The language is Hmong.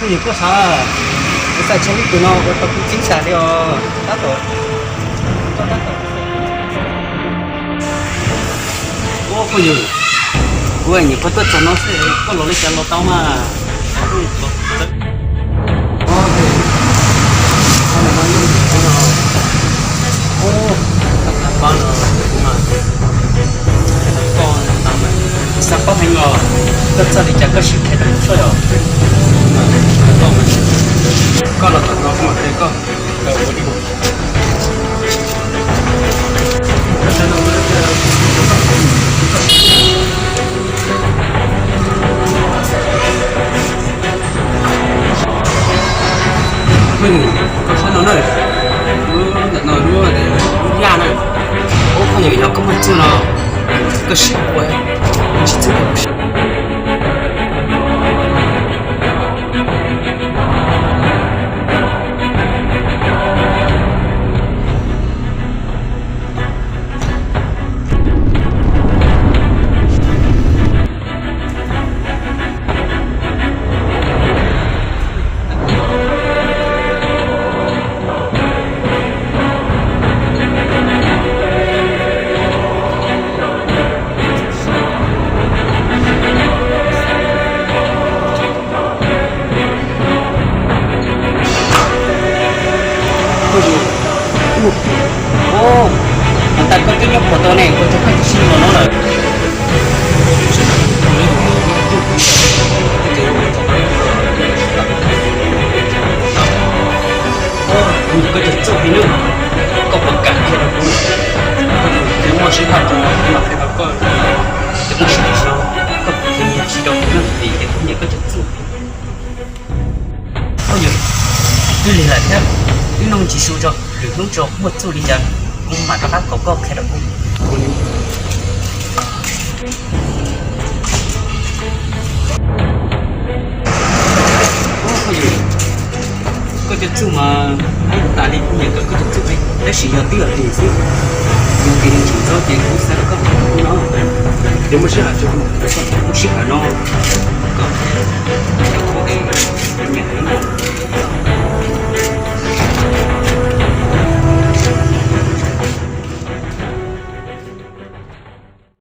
Phooj ywg, koj xav, kuv xav tseg lub kws no ua tau kuv txib tas li os. Tab tom, tab tom. Ua phooj ywg, kuv nyuam qhuav tuaj txog no xwb, koj los li cas los tau mas. Xav paub heev os, koj txawj li cas koj sim qhia rau kuv saib os. Koj los tom no kuv mam qhia koj. Koj saib no na, lub ntawm no lub, lub yaj na. Ub, koj nyuam yaus koj muaj txuj no, koj sim ua, tsis txuj. Ua, has tas koj twb nyob puag tod ne, ua cas koj tsis sib nua no lawm? Kuv nyiam koj cov txuj heev nawb, koj puas kam qhia rau kuv? Kuv muaj sij hawm tso kuv mam qhia rau koj, ces muaj sij hawm tso koj puas qhia tsis rau kuv na, vim tias kuv nyiam koj cov txuj. Koj yog, twb lig lawm thiab, wb noj tsis su tso, lwm hnub tso muaj txuj li cas kuv mam rov qab kom koj qhia rau kuv. Koj yog, koj cov txuj mas ib tas li kuv nyiam kawm koj cov txuj, tab sis yog twb yog lig xwb, yog tias tsis txhob ces kuv xav kom koj qhia kuv no, ces muaj sij hawm tso kuv mam qhia koj, muaj sij hawm no.